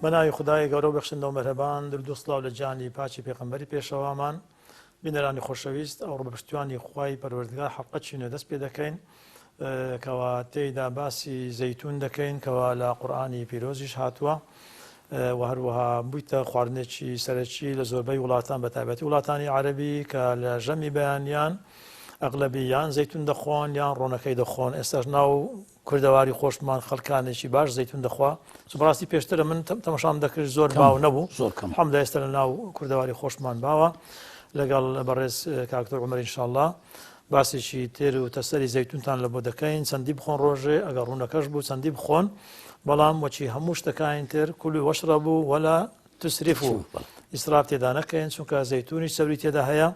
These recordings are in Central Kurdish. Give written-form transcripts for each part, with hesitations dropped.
بە ناوی خودای گەورە و بەخشندە و مەرهەبان، درود و سڵاو لە گیانی پاکی پێغەمبەری پێشەوامان. بینەرانی خۆشەویست، ئەوڕۆ بە پشتیوانی خوای پەروەردگار حەڵقەکی نوێ دەست پێ دەکەین کەوا تێیدا باسی زەیتون دەکەین کەوا لە قورئانی پیرۆزیش هاتووە و هەروەها بوویتە خواردنێکی سەرەکی لە زۆربەی وڵاتان بە تایبەتی وڵاتانی عەرەبی کە لە ژەمی بەیانیان ئەغلەبی یان زەیتون دەخۆن یان ڕۆنەکەی دەخۆن ئێستاش ناو کوردەواری خۆشمان خەڵکانێکی باش زەیتون دەخوا چ بەڕاستی پێشترە من تەمەشام دەکرد زۆر باو نەبوو زۆر کەم حەمدا ئێستا لە ناو کوردەواری خۆشمان باوە لەگەڵ بەڕێز کاکتۆر عمر ئینشاءاللە باسێکی تێر و تەسەری زەیتونتان لە بۆ دەکەین چەندی بخۆن ڕۆژێ ئەگەر ڕوونەکەش بوو چەندی بخۆن بەڵام وەچی هەموو شتەکانی تر كلوا واشربوا ولا تسرفوا ئیسراف تێدا نەکەین چونکە زەیتونی چەوری تێدا هەیە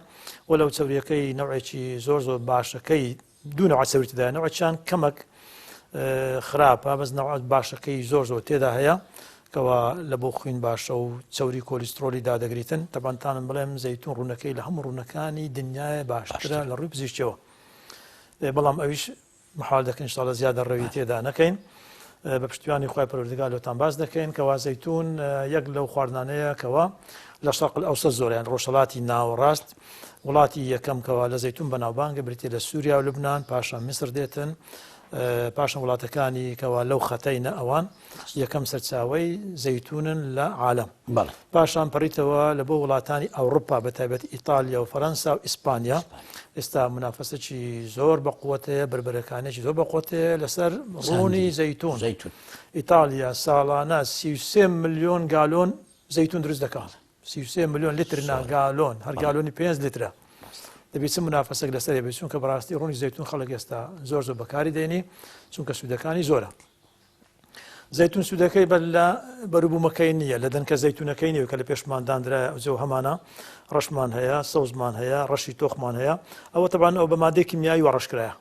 و لەو چەوریەکەی نەوعێکی زۆر زۆر باشەکەی دوو نەوع چەوری تێدایە نەوعێکیان کەمەک خراپە بەس نەوع باشەکەی زۆر زۆر تێدا هەیە کەوا لە بۆ خوین باشە و چەوری کۆلیسترۆلی دادەگریتن تەبانتانم بڵێم زەیتون ڕوونەکەی لە هەموو ڕوونەکانی دنیای باشترە لە ڕووی پزیشکیەوە بەڵام ئەویش محال دەکەین ئینشاءاللە زیادە ڕەوی تێدا نەکەین بە پشتیوانی خوای پەروەردگار لۆتان باس دەکەین کەوا زەیتون یەک لەو خواردنانەیە کەوا لە شەرق الئەوسەت زۆرە یان ڕۆژهەڵاتی ناوەڕاست وڵاتی یەکەم کەوا لە زەیتون بەناوبانگە بریتیە لە سووریا و لوبناان پاشان میسر دێتن پاشان وڵاتەکانی کەوا لەو خەتەی نە ئەوان یەکەم سەرچاوەی زەیتونن لە عالەم پاشان پەڕیتەوە لە بۆ وڵاتانی ئەوروپا بە تایبەت ئیتالیا و فەرەنسا و ئیسپانیا ئێستا منافەسەکی زۆر بە قوتەیە بربەرەکانێکی زۆر بە قوتەیە لەسەر ڕوونی زەیتون زەیتون ئیتالیا ساڵانە 33 ملیۆن گالۆن زەیتون دروست دەکات 33 ملیۆن لتر نا گالۆن هەر گالۆنی 5 لترە دەبێت چ منافەسێک لەسەر بێت چونکە بەڕاستی ڕوونی زەیتون خەڵک ئێستا زۆر زۆر بەکاری دێنی چونکە سوودەکانی زۆرە زەیتون سوودەکەی بەر لە بەروبوومەکەی نییە لە دەنکە زەیتونەکەی نیە کە لە پێشمان دانرایە ئەوجە هەمانە ڕەشمان هەیە سەوزمان هەیە ڕەشی تۆخمان هەیە ئەوە تەبان ئەو بە مادەی کیمیایی وە ڕەشکرایە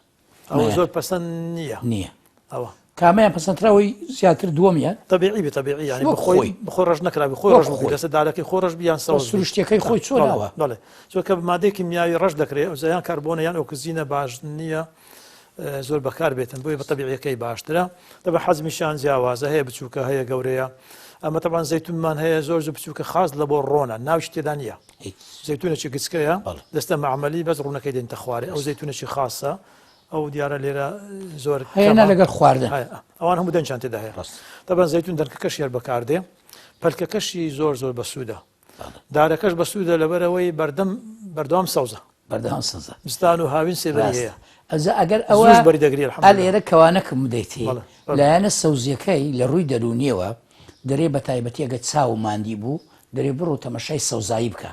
ئەوە زۆر پەسەند نییە نییە ئەوە کامیان پەسەندتراوەی زیاتر دووەمیان طبیعی بێ طبیعی یانی خۆی بخۆ ڕەش نەکراوی خۆی ڕەش بوو لەسەر دارەکەی خۆ ڕەش بیان سەوز سروشتەکەی خۆی چۆنەوە بەڵێ چۆکە بە مادەی کیمیاوی ڕەش دەکرێت ئەو یان کاربۆنە یان ئۆکسجینە باش نییە زۆر بەکار بێتن بۆیە بە تەبیعیەکەی باشترە دەبە حەزمیشان جیاوازە هەیە بچووکە هەیە گەورەیە ئەمە تەبان زەیتونمان هەیە زۆر زۆر بچووکە خاص لە بۆ ڕۆنە ناوش تێدا نییە زەیتونێکی گچکەیە دەستە معمەلی بەس ڕوونەکەی دێنتە خوارێ ئەو زەیتونێکی خاصە ئەو دیارە لێرە زۆر هەیە لەگەڵ خواردن ئەوان هەموو دەنگیان تێدا هەیە تەبەن زەیتون دەنکەکەش هەر بەکاردێ پەلکەکەشی زۆر زۆر بەسوودە دارەکەش بەسوودە لەبەرئەوەی بەردەم بەردەوام سەوزە. بەردەوام سەوزە. زستان و هاوین سێبەری هەیە. ئەجا ئەگەر ئەوە زووش بەری دەگری الحمدللە. ئەلێرە کەوانەکم بدەیتێ لایەنە سەوزیەکەی لە ڕووی دەروونیەوە دەرێ بە تایبەتی ئەگەر چاو ماندی بوو دەرێ بڕۆ تەمەشای سەوزایی بکە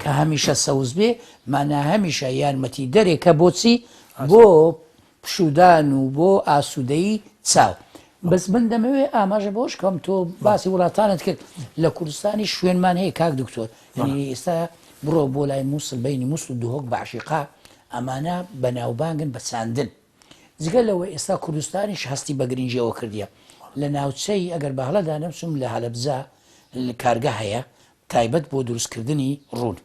کە هەمیشە سەوز بێ مانا هەمیشە یارمەتی دەرێکە بۆچی بۆ پشوودان و بۆ ئاسوودەیی چاو. بەس من دەمەوێ ئاماژە بەوەش کەم تۆ باسی وڵاتانت کرد لە کوردستانی شوێنمان هەیە کاک دکتۆر یعنی ئێستا بڕۆ بۆ لای مووسڵ بینی مووسڵ و دهۆک بەعشیقا ئەمانە بەناوبانگن بە چاندن جگە لەوە ئێستا کوردستانیش هەستی بە گرنگیەوە کردیە لە ناوچەی ئەگەر بە هەڵەدا نەچوم لە هەلەبجە کارگە هەیە تایبەت بۆ دروستکردنی ڕوون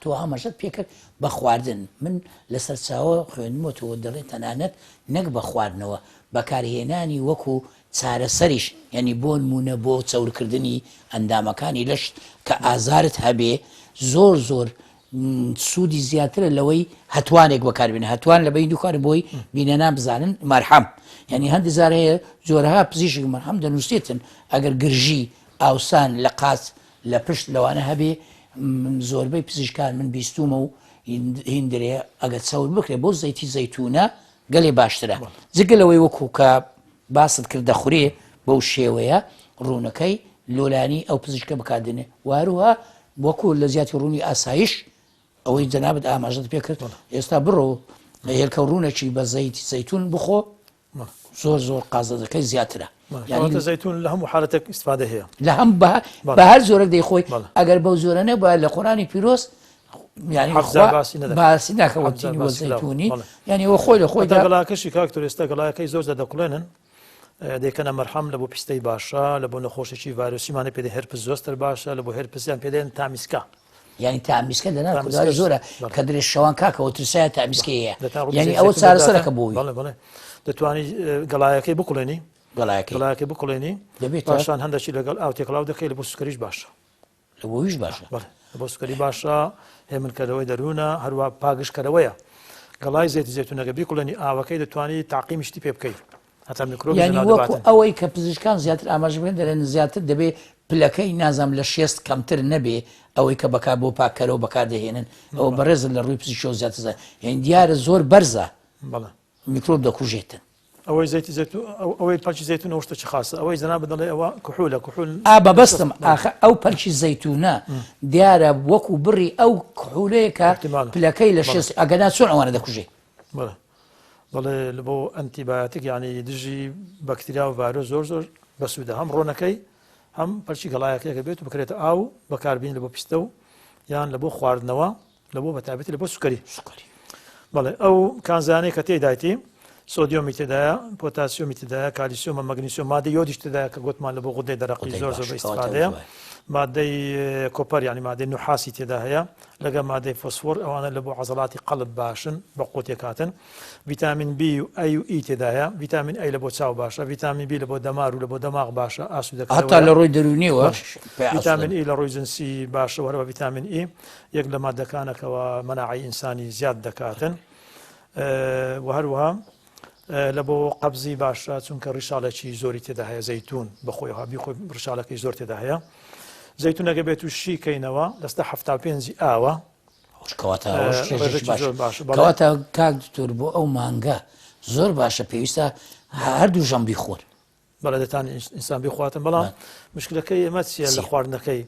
تۆ ئاماژەت پێکرد بە خواردن، من لە سەرچاوە خوێندمەتەوە دەڵێ تەنانەت نەک بە خواردنەوە، بەکارهێنانی وەکو چارەسەریش، یانی بۆنموونە بۆ چەورکردنی ئەندامەکانی لەشت کە ئازارت هەبێ زۆر زۆر سوودی زیاترە لەوەی هەتوانێک بەکاربێنە هەتوان لە بەین دووکان بۆی بینەران بزانن مەرحەم یعنی هەندی جار هەیە جۆرەها پزیشک مەرحەم دەنووسێتن ئەگەر گرژی ئاوسان لە قاچ لە پشت لەوانە هەبێ زۆربەی پزیشکان من بیستومە و هین درێ ئەگەر چەور بکرێ بۆ زەیتی زەیتونە گەلێ باشترە جگە لەوەی وەکو کە باست کرد دەخورێ بەو شێوەیە ڕوونەکەی لۆلانی ئەو پزیشکە بکاردێنێ واروها وەکو لە زیاتی ڕوونی ئاسایش ئەوەی جەنابت ئاماژەت پێ کرد ئێستا بڕۆ هێلکە ڕوونەکی بە زەیتی زەیتون بخۆ زۆر زۆر قازانجەکەی زیاترە یعنی زەیتون لە هەموو حالەتێک ئیسفادە هەیە لە هەم بە بە هەر زۆرێک دەیخۆی ئەگەر بەو زۆرە نەبووە لە قورئانی پیرۆز یعنی باسی ناکە وەتینی وە زەیتونی یعنی وە خۆی لە خۆی گەڵاکەشی کاک تۆ ئێستا گەڵاکەی زۆر دەکوڵێنن دەیکەنە مەرحەم لە بۆ پیستەی باشە لە بۆ نەخۆشێکی ڤایرۆسیمانە پێ herpes zoster باشە لە بۆ هێرپسیان پێدێن تامیسکا یانی تامیسکە لە ناو کوردەواری زۆرە کە درێ شەوان کاکەوە ترسایە تامیسکەی هەیە یانی ئەوە چارەسەرەکە بۆی بەڵێ بەڵێ دەتوانی گەڵایەکەی بکوڵێنی. گەڵایەکەی گەڵایەکەی بکوڵێنی دەبێتە پاشان هەندێکی لەگەڵ ئاو تێکەڵاو دەکەی لە بۆ سوکەریش باشە. لە بۆ ویش باشە. بەڵێ لە بۆ سوکەری باشە، هێمنکەرەوەی دەروونە، هەروە پاگژکەرەوەیە. گەڵای زەیتی زەیتونەکە بیکوڵێنی ئاوەکەی دەتوانی تاقیمی شتی پێ بکەی هەتا میکرۆبیش یانی لەناو وەکو دەباتن. ئەوەی کە پزیشکان زیاتر ئاماژە پێ دەرێن زیاتر دەبێ پلەکەی نازانم لە شێست کەمتر نەبێ ئەوەی کە بەکار بۆ پاککەرەوە بەکار دەهێنن ئەوە بەڕێزت لە ڕووی پزیشکیەوە زیاتر زان یانی دیارە زۆر بەرزە بەڵێ. میکرۆب دەکوژێتن. ئەوەی زەیتی زەیتون ئەوەی پەلکی زەیتون ئەو شتە چ خاسە ئەوەی جەنابت دەڵێ ئەوە کحولە کحول ئا مەبەستم ئاخە ئەو پەلکی زەیتونە دیارە وەکو بڕی ئەو کحولەیە کە احتمالە. پلەکەی لە بەڵێ. شێست ئەگەنا چۆن ئەوانە دەکوژێ؟ بەڵێ بەڵێ لە بۆ ئەنتیبایۆتیک یعنی دژی بەکتریا و ڤایرۆس زۆر زۆر بەسوودە هەم ڕۆنەکەی هەم پەلکی گەڵایەکەی ئەگەر بێت و بکرێتە ئاو بەکاربین لە بۆ پیستە و یان لە بۆ خواردنەوە لە بۆ بەتایبەتی لە بۆ سوکەری سوکەری بەڵێ ئەو کانزانەی کە تێدایتی سۆدیۆمی تێدایە پۆتاسیۆمی تێدایە کالیسیۆمە مەگنیسیۆم مادە یۆدیش تێدایە کە گوتمان لە بۆ غودەی دەرەقی زۆر زۆر بە ئیسفادەیە مادەی copper یعنی مادەی نوحاسی تێدا هەیە لەگە مادەی فۆسفۆر ئەوانە لە بۆ عەزەڵاتی قەڵب باشن بە قوتێکاتن ڤیتامین بی و ئەی و ئی تێدایە ڤیتامین ئەی لە بۆ چاو باشە ڤیتامین بی لە بۆ دەمار و لە بۆ دەماغ باشە ئاسوودەکەرەوەیە هەتا لە ڕووی دەروونیەوە ڤیتامین ئی لە ڕووی جنسی باشە و هەروە ڤیتامین ئی یەک لە مادەکانەکەوە مەناعەی ئینسانی زیاد دەکاتن و هەروەها لە بۆ قەبزی باشە چونکە ڕیشاڵێکی زۆری تێدا هەیە زەیتون بەخۆیەوە بیخۆی ڕیشاڵەکەی زۆر تێدا هەیە زەیتونەکە بێت و شی کەینەوە لەستە 75 ئاوە کەواتە باشە کەواتە کاک دکتۆر بۆ ئەو مانگە زۆر باشە پێویستە هەردوو ژەم بیخۆر بەڵێ دەتان ئینسان بیخواتن بەڵام مشکلەکەی ئێمە چیە لە خواردنەکەی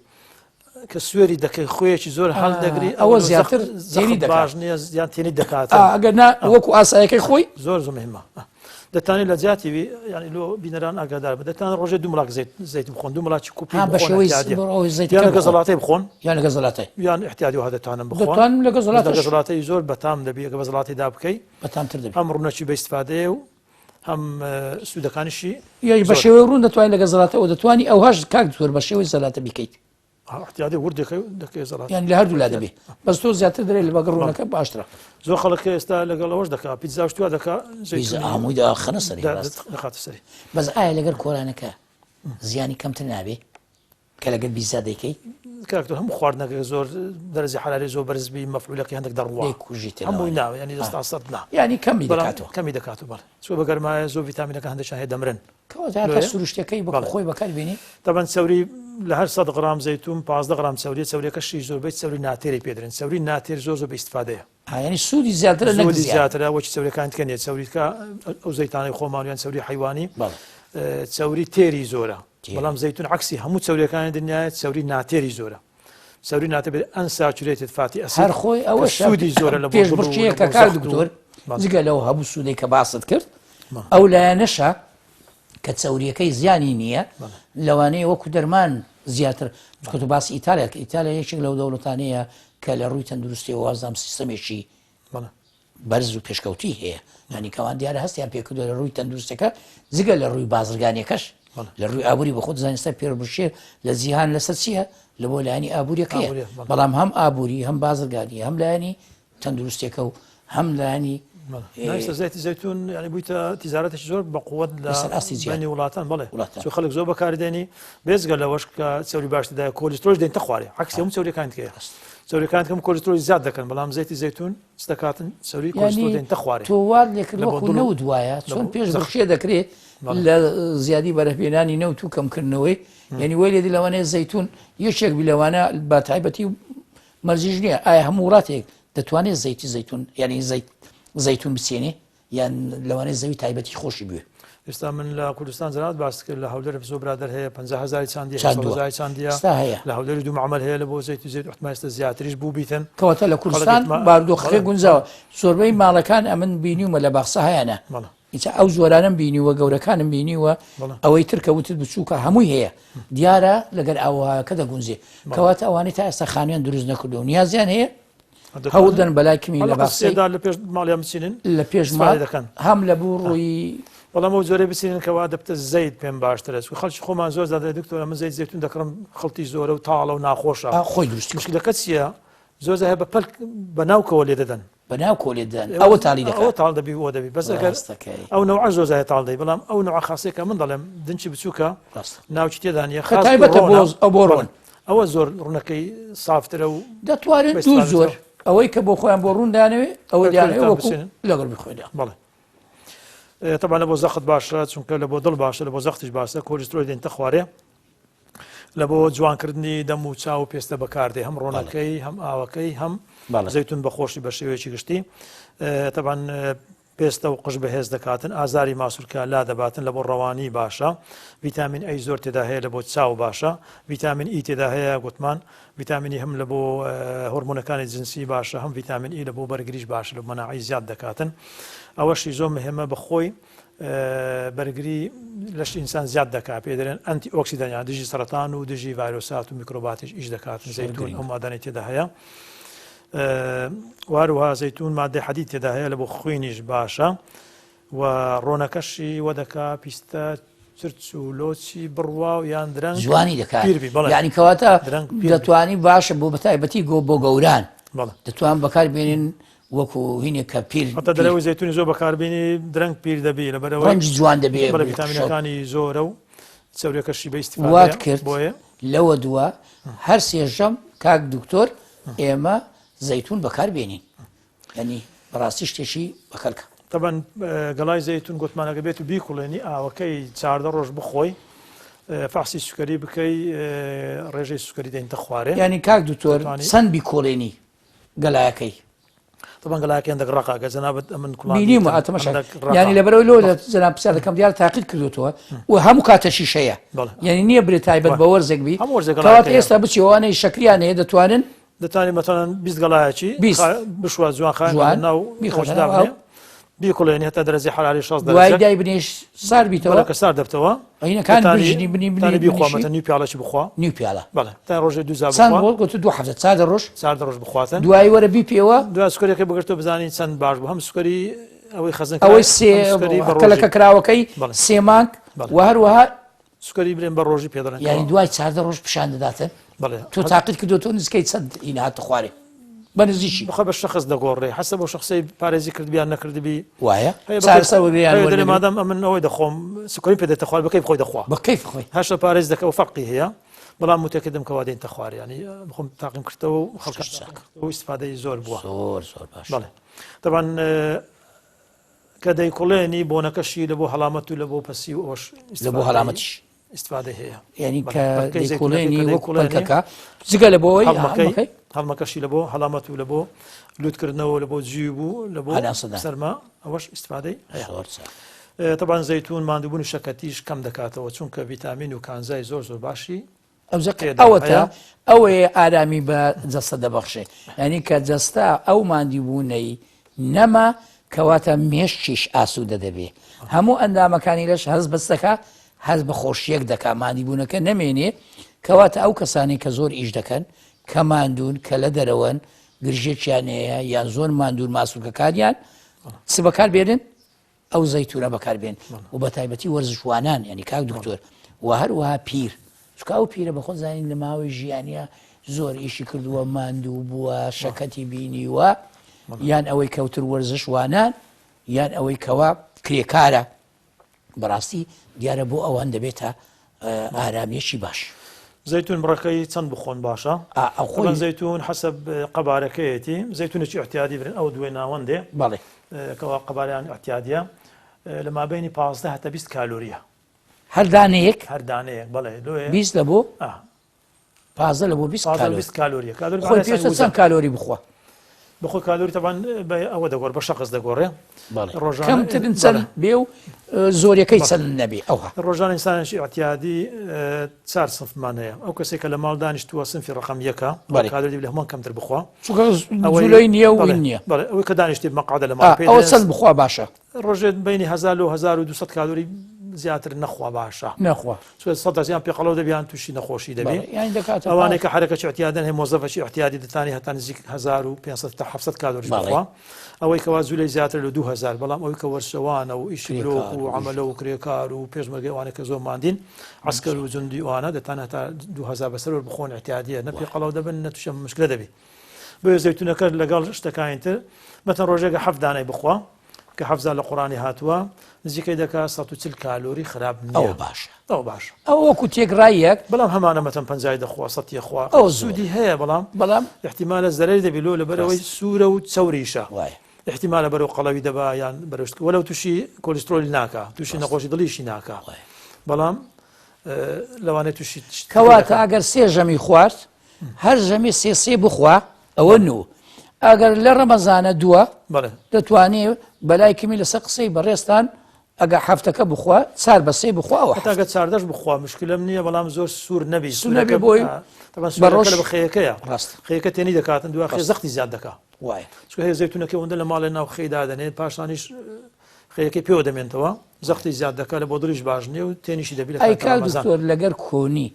کە سوێری دەکەی خوێکی زۆر هەڵ دەگری ئەوە زیاتر زیری باش نییە یان تێنی دەکات ئەگەر نا وەکو ئاسایەکەی خۆی زۆر زۆر مهمە دەتانێت لە جیاتی ینی لۆ بینەران ئاگادار بە دەتان ڕۆژێ دوو مڵاک زیت زیت بخۆن دوو مڵاکی کوپی بە شێوەی زیت لەگە زەڵاتەی بخۆن یان لەگە زەڵاتەی یان احتیادی وها دەتانم بخۆن دەتوانم لەگە زەڵاتە لەگە زەڵاتەی زۆر بەتام دەبی ئەگە بە زەڵاتی دا بکەی بەتامتر دەبی هەم ڕوونەکی بە ئیستفادەیە و هەم سوودەکانیشی یش بە شێوەی ڕوون دەتوانین لەگە زەڵاتەوە دەتوانی ئەوهاش کاک دکتۆر بە شێوەی زەلاتە بیکەیت احتیادی ورد دەکەی دەکەی زەڵات یان لە هەردوو لا دەبێ بەس تۆ زیاتر دەرێ لە بەگەڕ ڕوونەکە باشترە زۆر خەڵک ئێستا لەگەڵ ئەوەش دەکا پیتزا شتوا دەکا پیتزا هەمووی دەخەنە سەری ڕاست دەخاتە سەری بەس ئایا لەگەر کۆرانەکە زیانی کەمتر نابێ کە لەگەر بیزا دەیکەی؟ کاک تۆ هەموو خواردنەکە زۆر دەرەجەی حەراری زۆر بەرز بی مەفعولەکەی هەندێک دەڕوا دەیکوژیتەوە هەمووی نا یعنی دەستا سەد نا یعنی کەمی بەڵام دەکاتەوە کەمی دەکاتەوە بەڵێ چونکە بە گەرمایە زۆر ڤیتامینەکان هەندێکیان هەیە دەمرن کەواتە هەتا لۆیە سروشتەکەی وەکو بەڵێ خۆی بەکار بێنی تەبەن چەوری لە هەر 100 غرام زەیتون 15 غرام چەوریە چەوریەکەشی زۆربەی چەوری ناتێری پێ دەرێن چەوری ناتێر زۆر زۆر بە ئیستفادەیە ها یعنی سوودی زیاترە نەک سوودی زیان زیاترە وەکی چەوریەکانی تکە نیە چەوریکە ئەو زەیتانەی خۆمان یان چەوری حەیوانی بەڵێ چەوری تێری زۆرە تێری. بەڵام زەیتون عەکسی هەموو چەوریەکانی دنیایە چەوری ناتێری زۆرە چەوری ناتێر unsaturated fatty acid هەر خۆی کە ئەوە سوودی زۆرە لە بۆ دڵ و لە بۆ پێشبڕکێیەکە کاک زەخت و دکتۆر بەڵێ. جگە لەو هەموو سوودەی کە باست کرد بەڵێ. ئەو لایەنەشە کە چەوریەکەی زیانی نییە بەڵێ. لەوانەیە وەکو دەرمان زیاتر چونکە تۆ باسی ئیتالیا کرد ئیتالیا یەکێک لەو دەوڵەتانەیە کە لە ڕووی تەندروستیەوە وازدام سیستەمێکی بەڵێ. بەرز و پێشکەوتوی هەیە یانی کەوان دیارە هەستیان پێکردوە لە ڕووی تەندروستەکە جگە لە ڕووی بازرگانیەکەش لە ڕووی ئابووری بە خۆت زانستە پێربشێ لە جیهان لەسەر چییە لە بۆ لایەنی ئابووریەکەیە بەڵام هەم ئابووری هەم بازرگانی هەم لایەنی تەندروستیەکە و هەم لایەنی زەیتی زەیتون یعنی بوویتە تیجارەتێکی زۆر بە قوت لە لەسەر ئاستی جیهان. بەینی وڵاتان بەڵێ وڵاتان. چون خەڵک زۆر بەکاری دێنی بێجگە لەوەش کە چەوری باش تێدایە کۆلیسترۆڵ دێنتە خوارێ عەکسی هەموو چەوریەکانی تکەیە چەوریەکان کەم کۆلیسترۆڵی زیاد دەکەن بەڵام زەیتی زەیتون چ دەکاتن چەوری کۆلیسترۆڵ یعنی دێنتە خوارێ تۆ وات لێکرد لە بۆ وەکو دڵ و نەوت وایە لە چۆن بۆ پێش زەخت. بڕشێ دەکرێ بەڵێ. لە زیادی بەرهەمهێنانی نەوت و کەمکردنەوەی یعنی وای لێدی لەوانەیە زەیتون یەکێک بی لەوانە بە تایبەتی مەرجیش نییە ئایا هەموو وڵاتێک دەتوانێت زەیتی زەیتون یعنی زەیت زەیتون بچێنێ یان لەوانەیە زەوی تایبەتی خۆشی بوێ. ئێستا من لە کوردستان جەنابت باست کرد لە هەولێر زۆر برادەر هەیە 50 هەزاری چاندیە چاندووە. هەزاری چاندیە ئێستا هەیە. لە هەولێر دوو معمل هەیە لە بۆ زەیت و زەیت احتمال ئێستا زیاتریش بوو بیتن کەواتە لە خەڵک کوردستان احتمال- بارودۆخەکە بەڵێ. گونجاوە زۆربەی ماڵەکان ئەمن بینیومە لە باخچە هەیانە بەڵێ. ئینجا ئەو زۆرانەم بینیوە گەورەکانم بینیوە بەڵێ. ئەوەی تر کە وتت بچووکە هەمووی هەیە دیارە لەگەر ئاوهاکە دەگونجێ کەواتە ئەوانەی تا ئێستا خانوویان دروست نەکردووە و نیازیان هەیە هەوڵ دەن بەلای کمی لە باخچەی لە پێش ماڵیان بچینن لە پێش ماڵ دەکەن هەم لە بوو ڕووی بەڵام ئەو جۆرەی بچینن کەوا دەبتە زەیت پێم باشترە چونکە خەڵکی خۆمان زۆر زیادە دکتۆرە من زەیت زەیتون دەکڕم خڵتی زۆرە و تاڵە و ناخۆشە خۆی دروستی مشکلەکە چییە؟ زۆر جار هەیە بە پەلک بە ناوکەوە لێ دەدەن. بە ناوکەوە لێ دەدەن ئەوە تاڵی دەکات. ئەوە تاڵ دەبی و دەبی بەس ئەگەر ئەو نەوعە زۆر جار هەیە تاڵ دەبی بەڵام ئەو نەوعە خاصەیە کە من دەڵێم دنچی بچووکە ناوکی تێدا نییە خاص تایبەتە بۆ ئەو بۆ ڕۆن. ئەوە زۆر ڕوونەکەی سافترە و دەتوانن دوو زۆر ئەوەی کە بۆ خۆیان بۆ ڕوون دانەوێ ئەوە دیانەوێ وەکو لەگەڵ بخۆێدا. بەڵێ تەبعەن لە بۆ زەخت باشە چونکە لە بۆ دڵ باشە لە بۆ زەختیش باشە کۆلیسترۆل دێنتە خوارێ لە بۆ جوانکردنی دەم و چاو و پێستە بەکاردێ هەم ڕۆنەکەی هەم ئاوەکەی هەم زەیتون بەخۆشی بە شێوەیەکی گشتی تەبعەن پێستە و قژ بەهێز دەکاتن ئازاری ماسولکە لا دەباتن لە بۆ ڕەوانی باشە ڤیتامین A زۆر تێدا هەیە لە بۆ چاو باشە ڤیتامین E تێدا هەیە گوتمان ڤیتامینی هەم لە بۆ هۆرمۆنەکانی جنسی باشە هەم ڤیتامین E لە بۆ بەرگریش باشە لە مەناعی زیاد دەکاتن ئەوەشی زۆر مهمە بەخۆی بەرگری لەش ئینسان زیاد دەکات پێ دەرێن ئەنتی ئۆکسیدان یان دژی سەرەتان و دژی ڤایرۆسات و میکرۆباتیش ئیش دەکات زەیتون ئەو مادانەی تێدا هەیە واروها زەیتون مادەی حەدید تێدا هەیە لە بۆ خوێنیش باشە و ڕۆنەکەشی وە دەکا پیستە چرچ و لۆچی بڕوا و یان درەنگ جوانی دەکات یعنی کەواتە دەتوانی باشە بۆ بەتایبەتی گۆ بۆ گەوران دەتوان بەکار بێنین وەکو هینێک کە پیر هەتا دەرەوەی زەیتونی زۆر بەکاربینی درەنگ پیر دەبی لەبەرەوەی ڕەنگی جوان دەبێ بەڵێ ڤیتامینەکانی زۆرە و چەوریەکەشی بە ئیستیفادەیە وات کرد بۆیە لەوە دووە هەر سێژەم کاک دکتۆر ئێمە زەیتون بەکار بێنین یعنی بەڕاستی شتێکی بەکەلکە. تەبەن گەڵای زەیتون گۆتمان ئەگەر بێت و بیکوڵێنی ئاوەکەی 14 ڕۆژ بخۆی فەحسی سوکەری بکەی ڕێژەی سوکەری دێنتە خوارێ. یعنی کاک دکتۆر چەند بیکۆڵێنی گەلایەکەی. طبعا گەلایەکەی هەندێک ڕەقە گەر جەنابت ئەمن کوڵاندیتم بینیومە ئا تەماشا هەندێک ڕەقە. یانی لەبەرەوەی لۆ لە جەناب پرسیار دەکەم دیارە تاقیت کردوتەوە و هەموو کاتەشیش هەیە بەڵێ. یانی نییە برێ تایبەت وە. بە وەرزێک بی هەموو وەرزێک کەواتە گەڵایەکەی هەیە. ئێستا بچی ئەوانەی شەکریان هەیە دەتوانن دەتوانین مەتەڵەن 20 گەڵایەکی 20. بشوە جوان خاوێن جوان. ناو بیخەنە خۆش ناو دابنێ ئاو. بیکوڵێنی هەتا دەرەجەی حەراری 60 دوای دەرەجە دای بنێش سار بیتەوە بەڵێ کە سار دەبتەوە عینەکان دەتانی- بژنی بنی بنی دەتانی بیخوا بنیشی. مەتەن نیو پیاڵەکی بخوا نیو پیاڵە بەڵێ تا ڕۆژێ دوو جار چەند بخوا ڕۆژ گوتت دوو هەفتە چاردە ڕۆژ چاردە ڕۆژ بخواتن دوایی وەرە بیپێوە دوای سوکەریەکەی بگرتەوە بزانین چەند باش بوو هەم سوکەری ئەوەی خەزن کرا ئەوەی سێ هەم سوکەری بە ڕۆژی. کەلەکە کراوەکەی بەڵێ. سێ مانگ بەڵێ. و هەروەها سوکەری برێن بە ڕۆژی پێ دەڵێن یعنی کەوا. دوای چاردە ڕۆژ پیشان دەداتن بەڵێ تۆ تاقیت کردو تۆ نزیکەی چەند هین هاتە خوارێ بە نزیکی بخە بە شخص دەگۆڕێ حەسە بۆ شخصی پارێزی کردبیان نەکردبی وایە هەیە بە چارەسەر کەیف- وەرگریان هەیە دەرێ وەرنەگرن. مادام ئەمن ئەوەی دەخۆم سوکەری پێ دێتە خوار بە کەیف خۆی دەخوا بە کەیف خۆی هەشە پارێز دەکە و فەرقی هەیە بەڵام متەکردم کەوا دێنتە خوار ینی بخۆم تاقیم کردەوە و خەڵکە و ئیسفادەی زۆر بووە زۆر زۆر باش بەڵێ طبعا کە دەیکوڵێنی بۆنەکەشی لە بۆ هەڵامەت و لە بۆ پەسی و ئەوش لە بۆ هەڵامەتیش ئیسفادەی هەیە یعنی بەڵێ. کە پەلکەی دەیکوڵێنی زەیتونەکە کە وەکو دەیکوڵێنی، پەلکەکە جگە لە بۆی هەڵمەکەی هەڵمەکەی هەڵمەکەشی لە بۆ هەڵامەت و لە بۆ لوتکردنەوە لە بۆ جیوب و لە بۆ هەناسەدان. سەرما ئەوەش ئیسفادەی هەیە زۆر چاک. طبعا زەیتون ماندووبوون و شەکەتیش کەم دەکاتەوە چونکە ڤیتامین و کانزای زۆر زۆر باشی ئەوجا تێدا ئەوەتە هەیە. ئەوەیە ئارامی بە جەستە دەبەخشێ یعنی کە جەستە ئەو ماندیبوونەی نەما کەواتە مێشکیش ئاسوودە دەبێ هەموو ئەندامەکانی لەش هەست بەس دەکا هەست بە خۆشیەک دەکا ماندیبوونەکە نەمێنێ کەواتە ئەو کەسانی کە زۆر ئیش دەکەن کە ماندوون کە لە دەرەوەن گرژێکیان هەیە یان زۆر ماندوون ماسولکەکانیان چ بەکار بێنن ئەو زەیتونە بەکار بێن و بە تایبەتی وەرزشوانان یعنی کاک دکتۆر و هەروەها پیر چونکە ئەو پیرە بەخۆ زانین لە ماوەی ژیانە زۆر ئیشی کردووە ماندوو بووە شەکەتی بینیوە یان ئەوەی کەوتر وەرزشوانان یان ئەوەی کەوا کرێکارە بەڕاستی دیارە بۆ ئەوان دەبێتە ئارامیەکی باش. زەیتون بڕەکەی چەند بخۆن باشە؟ ئەخۆی زەیتون حەسەب قەبارەکەیەتی زەیتونێکی ئیعتیادی برن ئەو دوێ ناوەندێ بەڵێ کەوا قەبارەیان ئیعتیادیە لە مابینی 15 هەتا 20 کالۆریە هەر دانەیەک هەر دانەیەک بەڵێ لۆیە 20 لە بۆ 15 لە بۆ 20 کالۆری 20 کالۆریە کالۆری خۆی پێویستە چەند کالۆری بخوا بخۆ کالۆری تەبان بە ئەوە دەگۆڕ بە شەخص دەگۆڕێ ڕۆژانە کەمترین چەند بێ و زۆریەکەی چەند نەبێ ئەوها ڕۆژانە ئینسانێکی ئیعتیادی چار سنفمان هەیە ئەو کەسێک کە لە ماڵ دانیشتووە سنفی ڕقم یەکە کالۆری لە هەمان کەمتر بخوا چونکە جولەی نییە و نییە بەڵێ ئەوەی کە دانیشتی مەقعدە لە ماڵ ئەوە چەند بخوا باشە ڕۆژێ بینی هەزار لۆ 1200 کالۆری زیاتر نەخوا باشە نەخوا چونکە سەد زیان پێ قەڵەو دەبی یان تووشی نەخۆشی دەبی یان دەکات ئەوانەی کە حرەکەی اعتیادن هەیە مۆزەفەکی اعتیادی دەتانی هەتا نزیک 1500 تا 700 کالۆری بخوا ئەوەی کەوا جولەی زیاتر لە 2000 بەڵام ئەوەی کە وەرشەوانە و ئیشی بلۆک و عەمەلە و کرێکار و پێشمەرگەی ئەوانە کە زۆر ماندین عەسکەر و جوندی ئەوانە دەتان هەتا 2000 بەسەر بخۆن اعتیادیە نە پێ قەڵەو دەبن نە تووشی مشکلە دەبی. بۆیە زەیتونەکە لەگەڵ شتەکانی تر مەتەن ڕۆژێکە حەفت دانەی بخوا کە حەفزا لە قوڕانی هاتووە نزیکەی دەکا 140 کالۆری خراپ نییە ئەوە باشە ئەوە باشە ئەوە وەکو تێکڕای یەک بەڵام هەمانە مەتەن پەنجای دەخوا سەتی خوا ئەوە زۆرە. سوودی هەیە بەڵام بەڵام احتیمالە زەرەری دەبی لۆ لەبەرەوەی ڕاستە. سوورە و چەوریشە وایە احتیمالە بەرەو قەڵەوی دەبا یان بەرەو شت وەلەو تووشی کۆلیسترۆلی ناکا تووشی ڕاستە. نەخۆشی دڵیشی ناکا وایە. بەڵام لەوانەیە تووشی شتی کەواتە دەکا. ئەگەر سێ ژەمی خوارد هەر ژەمی سێ سێ بخوا ئەوە نوو ئەگەر لە ڕەمەزانە دووە دەتوانێ بەلای کەمی لەسەر قسەی بەڕێزتان ئەگە هەفتەکە بخوا چار بە سێ بخوا ئەوە هەتا گە چاردەش بخوا مشکلم نییە بەڵام زۆر سوور نەبی سوور نەبی بۆی طبعا بە ڕۆژ سوورەکە لە خەیەکەیە ڕاست خەیەکە تێنی دەکاتن دوا خێ زەختی زیاد دەکا وایە چونکە هەیە زەیتونەکە ئەوەندە لە ماڵێ ناو خێی دادەنێت پاشانیش خەیەکەی پێوە دەمێنتەوە زەختی زیاد دەکا لە بۆ دڵیش باش نییە و تێنیشی دەبی لە ئەی کاتی کاک ڕەمەزان. دکتۆر لەگەر کۆنی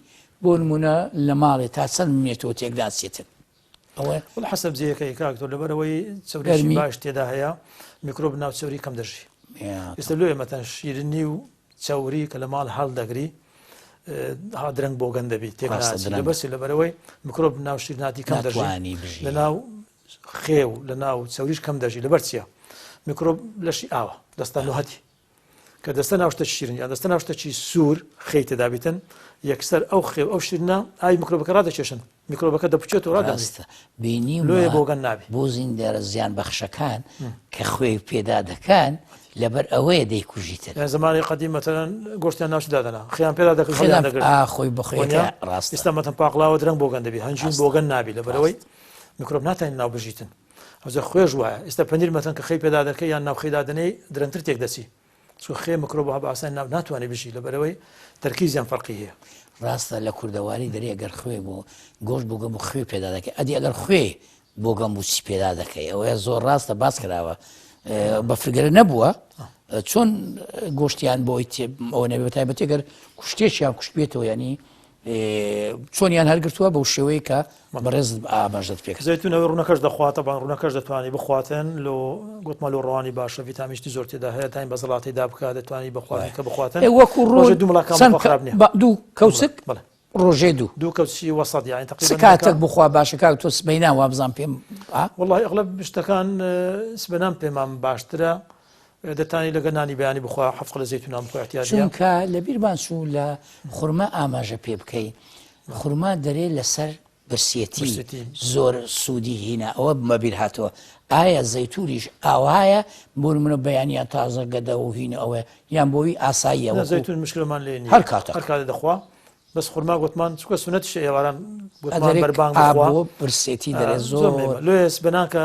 بۆ نمونە لە ماڵێ تا چەند بمێتەوە تێک ناچێتن ئەوە وەڵا حەسەب جێیەکەی کاک تۆ لەبەرئەوەی چەوریی گەرمی باش تێدا هەیە میکرۆب ناو چەوری کەم دەژی ئێستا لۆیە مەتەن شیرنی و چەوری کە لە ماڵ هەڵدەگری ها درەنگ بۆگەن دەبی تێک ڕاستە ناچی درەنگ لەبەرچی لەبەرئەوەی میکرۆب ناو شیرناتی کەم دەژی ناتوانی بژی لە ناو خێو لە ناو چەوریش کەم دەژی لەبەر چییە میکرۆب لەشی ئاوە دەستان لۆهەتی کە دەستە ناو شتەکی شیرین یان دەستە ناو شتەکی سوور خێی تێدا بیتن یەکسەر ئەو خێ و ئەو شیرنە ئاوی میکرۆبەکە ڕادەکێشن میکرۆبەکە دەپوچێت و ڕادەمرێت ڕاستە بینیومە لۆیە بۆگەن نابێ بۆ زیندەرە زیان بەخشەکان کە خوێی پێدا دەکەن لەبەر ئەوەیە دەیکوژیتن یان زمانی قەدیم مەتەلەن گۆشتیان ناو چ دادەنا خێیان پێدا دەکرد خێیان هەڵیان دەگرت ئا خۆی بە وەنیە خوێکە ڕاستە ئێستا مەتەن پاقلاوە درەنگ بۆگەن دەبی هەنجوین ڕاستە بۆگەن نابی لەبەرئەوەی ڕاستە میکرۆب ناتوانێت ناو بژیتن ئەوجا خوێش وایە ئێستا پەنیر مەتەن کە خێی پێدا دەکەی یان ناو خێی دادەنێی درەنگتر تێک دەچی چونکە خێ مکرۆب وەها بە ئاسانی ناو ناتوانێ بژی لەبەرئەوەی تەرکیزیان فەرقی هەیە. ڕاستە لە کوردەواری دەرێ ئەگەر خوێ بۆ گۆشت بۆ گەمبوو خوێ پێدا دەکەی ئەدی ئەگەر خوێ بۆ گەمبوو چی پێدا دەکەی ئەوەیە زۆر ڕاستە باس کراوە بەفرگەرە نەبووە چۆن گۆشتیان بۆی ئەوە نەبێ بەتایبەتی گەر کوشتێکیان کوشتبێتەوە ینی چۆنیان هەرگرتووە بەو شێوەیە کە بەڕێز ئاماژەت پێ کرد. زەیتون ئەوەی ڕوونەکەش دەخواتە بان ڕوونەکەش دەتوانی بخواتن لۆ گوتمە لۆ ڕەوانی باشە ڤیتامینشتی زۆر تێدا هەیە تاین بە زەڵاتەی دابکە دەتوانی بە خواردن کە بخواتن ئێ وەکو ڕۆژێ ڕۆژێ دوو مڵاکان چەند بخوا خراپ نییە دوو کەوچک بەڵێ ڕۆژێ دوو دوو کەوچی وەسەت یانی چ تقریبا کاتێک بخوا باشە کاک تۆ سبەینان وابزان پێم ئا؟ وەڵاهی ئەغلەب شتەکان سبەنان پێمان باشترە دەتانی لەگە نانی بەیانی بخوا حەفت قلە زەیتونان بخۆ احتیاج نیە. چونکە لەبیرمان چوو لە خورما ئاماژە پێ بکەی خورما دەرێ لەسەر برسێتی زۆر سوودی هینا ئەوە بمە بیر هاتەوە ئایا زەیتونیش ئاوایە بۆ نمونە بەیانیان تازە گەدە و هینە ئەوە یان بۆی ئاساییە وەکو زەیتون مشکلەمان لێ نیە هەر کاتێک هەر کاتێک دەخوا بەس خورما گوتمان چونکە سونەتیشە ئێواران گوتمان ئەدەرێک بەربانگ ئا بخوا بۆ برسێتی ئا، دەرێ زۆر زۆر مهمە لۆیە سبەنان کە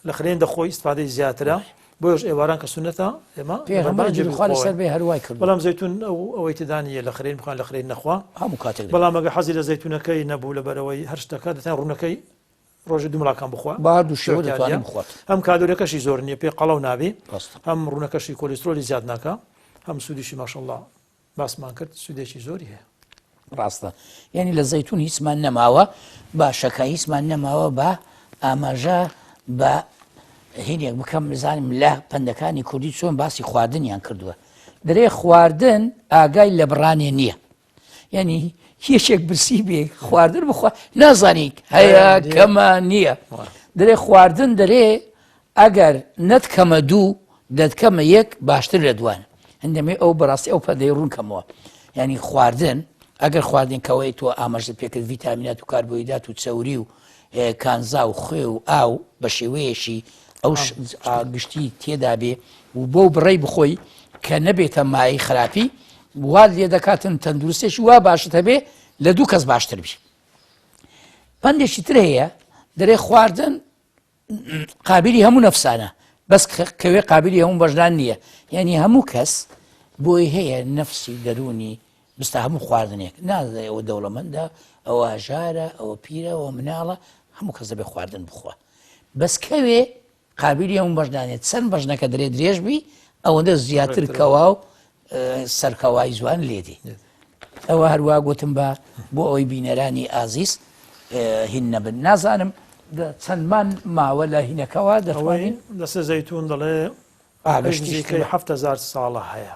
لە خرێن دەخۆی ئیسفادەی زیاترە بۆیەش ئێواران کە سونەتە ئێمە پێغەمبەر بەربانگ جێ درود خوا لەسەر بخۆین بێ هەر وای کردووە بەڵام زەیتون ئەو ئەوەی تێدا نییە لە خرێن بخوان لە خرێن نەخوا هەموو کاتێک دەبێت بەڵام ئەگەر حەزی لە زەیتونەکەی نەبوو لەبەرەوەی هەر شتەکە دەتوانێت ڕوونەکەی ڕۆژێ دوو مڵاکان بخوا بە هەردوو شێوە زۆر دەتوانێت تیادیە بخوات هەم کالۆریەکەشی زۆر نییە پێ قەڵەو نابی ڕاستە هەم ڕوونەکەشی کۆلیسترۆلی زیاد ناکا هەم سوودیشی ماشەڵڵا باسمان کرد سوودێکی زۆری هەیە. ڕاستە یعنی لە زەیتون هیچمان نەماوە باشەکە هیچمان نەماوە بە ئاماژە بە هینێک بکەم بزانم لە پەندەکانی کوردی چۆن باسی خواردنیان کردووە درێ خواردن ئاگای لە بڕانێ نییە یعنی یەکێک برسی بێ خواردن بخوا نازانی هەیە کەمە نییە درێ خواردن دەرێ ئەگەر نەتکەمە دوو دەتکەمە یەک باشتر لە دوان هەندەمێ ئەو بەڕاستی ئەو پەندەی ڕوون کەمەوە یعنی خواردن ئەگەر خواردن کەوەی تۆ ئاماژەت پێکرد ڤیتامینات و کاربۆیدات و چەوری و کانزا و خوێ و ئاو بە شێوەیەکی ئەو گشتی تێدا بێ و بەو بڕەی بخۆی کە نەبێتە مایەی خراپی وات لێ دەکاتن تەندروستێکی وا باشت هەبێ لە دوو کەس باشتر بی پندێکی تر هەیە دەرێ خواردن قابلی هەموو نەفسانە بەس کەوێ قابلی هەموو بەژدان نییە یعنی هەموو کەس بۆی هەیە نەفسی دەروونی بستە هەموو خواردنێک نازێ ئەوە دەوڵەمەندە ئەوە هەژارە ئەوە پیرە ئەوە مناڵە هەموو کەس دەبێ خواردن بخوا بەس کەوێ قابلی هەموو بەژدانێت چەند بەژنەکە درێ درێژ بی ئەوەندە زیاتر کەوا و سەرکەوای زوان لێدی ئەوە هەروا گوتم بە بۆ ئەوەی بینەرانی ئازیز هین نەبن نازانم چەندمان ماوە لە هینەکەوە دەتوانین لەسەر زەیتون دەڵێ نزیکەی 7000 ساڵە هەیە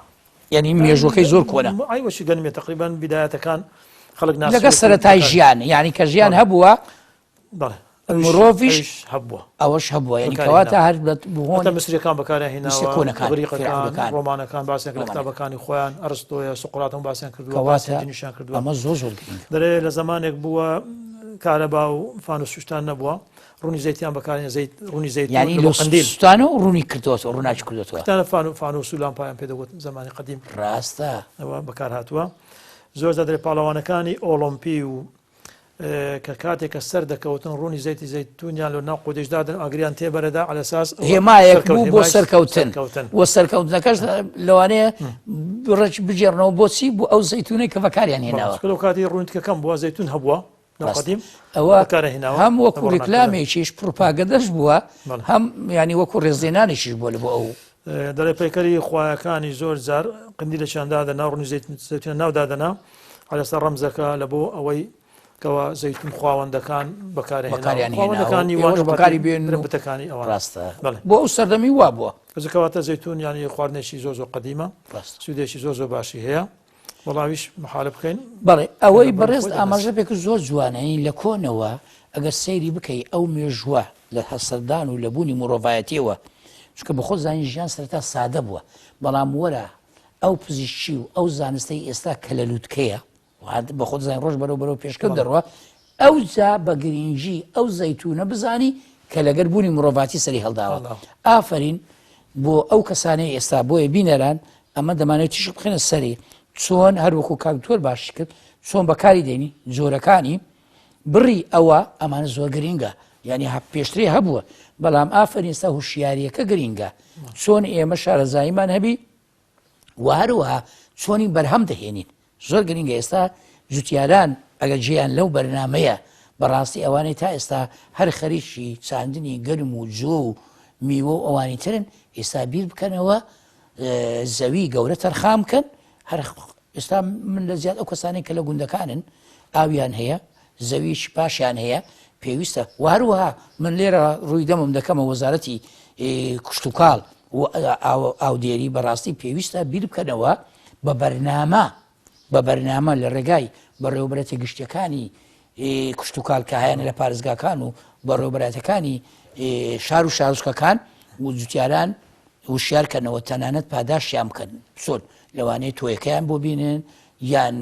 یعنی مێژوەکەی زۆر کۆنە ئایوەشی گەنمێ تقریبان بیدایەتەکان خەڵک لەگە سەرەتای ژیان یعنی کە ژیان هەبووە بەڵێ. مرۆڤیش هەبووە ئەوەش هەبووە یعنی کەواتە هەر بۆ مسریەکان بەکاریان هێناوە کۆنەکان ئەغریقەکان ڕۆمانەکان باسیان لە کتابەکانی خۆیان ئەرستۆیە سوقرات هەم باسیان کردووە کەواتە نیشان کردووە ئەمە زۆر زۆر گرنگە دەرێ لە زمانێک بووە کارەبا و فانوس شتان نەبووە ڕوونی زەیتیان بەکارێن زەیت ڕوونی زەیت یعنی لە قندیل سوستان و ڕوونی کردووەتەوە ڕووناکی کردووەتەوە تانە فانو فانوس و لامپایان پێ دەگوت زمانی قەدیم ڕاستە ئەوە بەکار هاتووە زۆر دەدرێ پاڵەوانەکانی ئۆڵۆمپی و کە کاتێک کە سەر دەکەوتن ڕوونی زەیتی زەیتونیان لە ناو قودیش دادن ئاگریان تێبەرەدا عەلەساس هێمایەک بوو بۆ سەرکەوتن و سەرکەوتنەکەش لەوانەیە ڕێک بگێڕنەوە بۆچی بۆ ئەو زەیتونەی کە بەکاریان هێناوە لەو کاتی ڕوونتکەکەم بووە زەیتون هەبووە ئەوە هەم وەکو ڕیکلامێکیش پروپاگەدەش بووە هەم ینی وەکو ڕێزلێنانێکیش بووە لە بۆ ئەو دەڵێ پەیکەری خوایەکانی زۆر جار قندیلێکیان دادەنا ڕوونی زەیتونە ناو دادەنا لەسەر ڕەمزەکە لە بۆ ئەوەی کەوا زەیتون خواوەندەکان بەکارهێناوە خواوەندەکانی وان بەکاری بێن بتەکانی ئەوان ڕاستە بۆ ئەو سەردەمی وا بووە کەواتە زەیتون یانی خواردنێکی زۆر زۆر قەدیمە سوودێکی زۆر زۆر باشی هەیە وەڵاویش محالە بکەین. بەڵێ ئەوەی بەڕێزت ئاماژە پێکرد زۆر جوانە یانی لە کۆنەوە ئەگەر سەیری بکەی ئەو مێژووە لە هەسەردان و لە بوونی مرۆڤایەتیەوە چونکە بەخۆت زانی ژیان سەرەتا سادە بووە بەڵام وەرە ئەو پزیشکی و ئەو زانستەی ئێستا کە لە لوتکەیە بەخۆت زانین ڕۆژ بەرەو بەرەو پێشکەوت دەڕوە ئەوجا بە گرینگی ئەو زەیتونە بزانی کە لەگەر بوونی مرۆڤاتی سەری هەڵداوە ئافرین بۆ ئەو کەسانەی ئێستا بۆیە بینەران ئەمە دەمانەوێت تیشک بخەینە سەری چۆن هەروەکو کاک دکتۆر باشی کرد چۆن بەکاری دێنی جۆرەکانی بڕی ئەوە ئەمانە زۆر گرینگە یعنی پێشتری هەبووە بەڵام ئافرین ئێستا هوشیاریەکە گرینگە چۆن ئێمە شارەزاییمان هەبی و هەروەها چۆنی بەرهەم دەهێنین زۆر گرینگە ئێستا جوتیاران ئەگەر جێیان لەو بەرنامەیە بەڕاستی ئەوانەی تا ئێستا هەر خەریکی چاندنی گەنم و جۆ و میوە و ئەوانی ترن ئێستا بیر بکەنەوە زەوی گەورە تەرخان بکەن هەر ئێستا من لە زیاد ئەو کەسانەی کە لە گوندەکانن ئاویان هەیە زەویش باشیان هەیە پێویستە و هەروەها من لێرە ڕووی دەمم دەکەمە وەزارەتی کشتتوکاڵ و ئاودێری بەڕاستی پێویستە بیر بکەنەوە بە بەرنامە بە بەرنامە لە ڕێگای بەڕێوەبەرەتە گشتیەکانی کشتتوکاڵ کە هەیەە لە پارێزگاکان و بەڕێوەبەراتەکانی شار و شارۆچکەکان و جوتیاران وشیار کەنەوە تەنانەت پاداشتیان بکەن چۆن لەوانەیە تۆیەکەیان بۆ بینن یان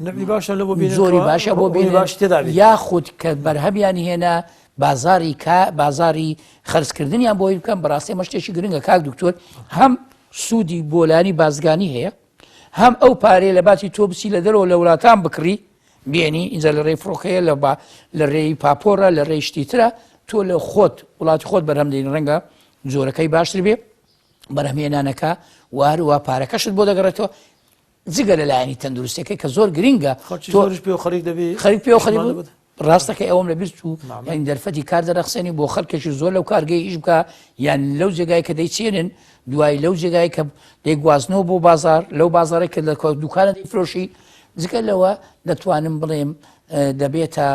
نەبی باشە لە بۆ بینن زۆری باشە بۆ بینن باش تێدا بێت. یاخود کە بەرهەمیان هێنا بازاری کا بازاری خەرجکردنیان بۆی بکەن بەڕاستی ئەمە شتێکی گرنگە کاک دکتۆر هەم سوودی بۆلانی بازگانی هەیە هەم ئەو پارەیە لە باتی تۆ بچی لە دەرەوە لە وڵاتان بکڕی بێنی ئینجا لە ڕێی فڕۆکەیە لە با لە ڕێی پاپۆرە لە ڕێی شتی ترە تۆ لە خۆت وڵاتی خۆت بەرهەم دێنی ڕەنگە جۆرەکەی باشتر بێ بەرهەمهێنانەکە و هەروە پارەکەشت بۆ دەگەڕێتەوە جگە لە لایەنی تەندروستەکەی کە زۆر گرینگە خەڵکی زۆریش پێ خەریک دەبی خەریک پێ خەریک ڕاستەکەی ئەوەم لە بیر چوو یانی دەرفەتی کار دەرەخسێنی بۆ خەڵکێکی زۆر لەو کارگەی ئیش بکە یان لەو جێگای کە دەیچێنن دوای لەو جێگای کە دەیگوازنەوە بۆ بازار لەو بازارێک کە لە دوکانە دەیفرۆشی جگە لەوە دەتوانم بڵێم دەبێتە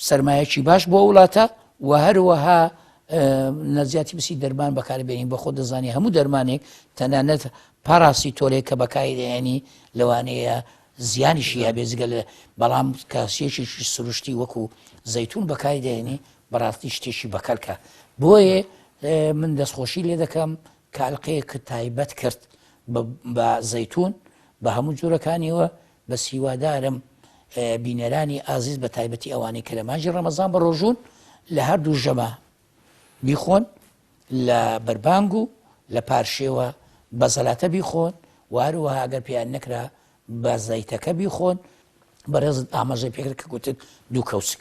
سرمایەکی باش بۆ وڵاتە و هەروەها نەزیاتی بسی دەرمان بەکاربێنین بە خۆ دەزانی هەموو دەرمانێک تەنانەت پاراسی تۆلێک کە بەکاری دەهێنی لەوانەیە زیانیشی هەبێ جگە لە بەڵام کە شێکێکی سروشتی وەکو زەیتون بەکاری دەهێنی بەڕاستی شتێکی بەکەلکە بۆیە من دەستخۆشی لێ دەکەم کە ئەلقەیەکت تایبەت کرد بە زەیتون بە هەموو جۆرەکانیەوە بەس هیوادارم بینەرانی ئازیز بە تایبەتی ئەوانەی کە لە مانگی ڕەمەزان بە ڕۆژوون لە هەردوو ژەمە بیخۆن لە بەربانگ و لە پارشێوە بە زەلاتە بیخۆن و هەروەها ئەگەر پێیان نەکرا بە زەیتەکە بیخۆن بەڕێزت ئاماژەی پێکرد کە گوتت دوو کەوچک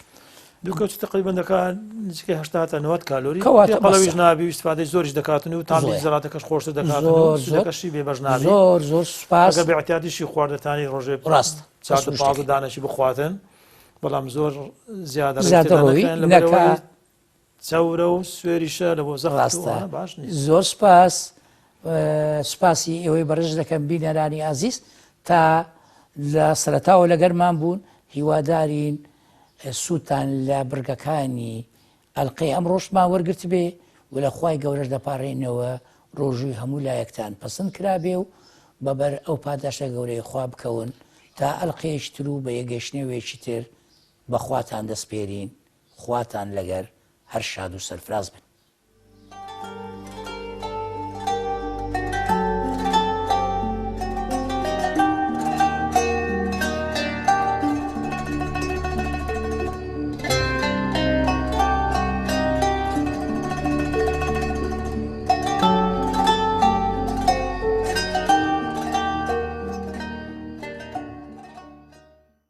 دوو کەوچک تقریبا دەکا نزیکەی 80 تا 90 کالۆری کەواتە قەڵەویش نابی و ئیستفادەی زۆریش دەکاتن و تامی زەلاتەکەش خۆشتر دەکاتن و سوودەکەشی بێبەش نابی زۆر زۆر سوپاس ئەگەر بە ئیعتیادیشی خواردەتانی ڕۆژێ ڕاست چوار تا 15 دانەشی بخواتن بەڵام زۆر زیادە زیادەڕۆیی نەکا چەورە و سوێریشە لە بۆ زەخت ڕاستە باش نییە. زۆر سپاس سپاسی ئێوەی بەڕێز دەکەم بینەرانی ئازیز تا لە سەرەتاوە لەگەرمان بوون هیوادارین سوودتان لە بڕگەکانی ئەلقەی ئەم ڕۆژمان وەرگرتبێ و لە خوای گەورەش دەپارێنەوە ڕۆژووی هەموو لایەکتان پەسند کرابێ و بەبەر ئەو پاداشتە گەورەی خوا بکەون تا ئەلقەیەکی تر و بە یەکگەیشتنەوەیەکی تر بەخواتان دەسپێرین. خواتان لەگەر هەر شاد و سەرفراز بن.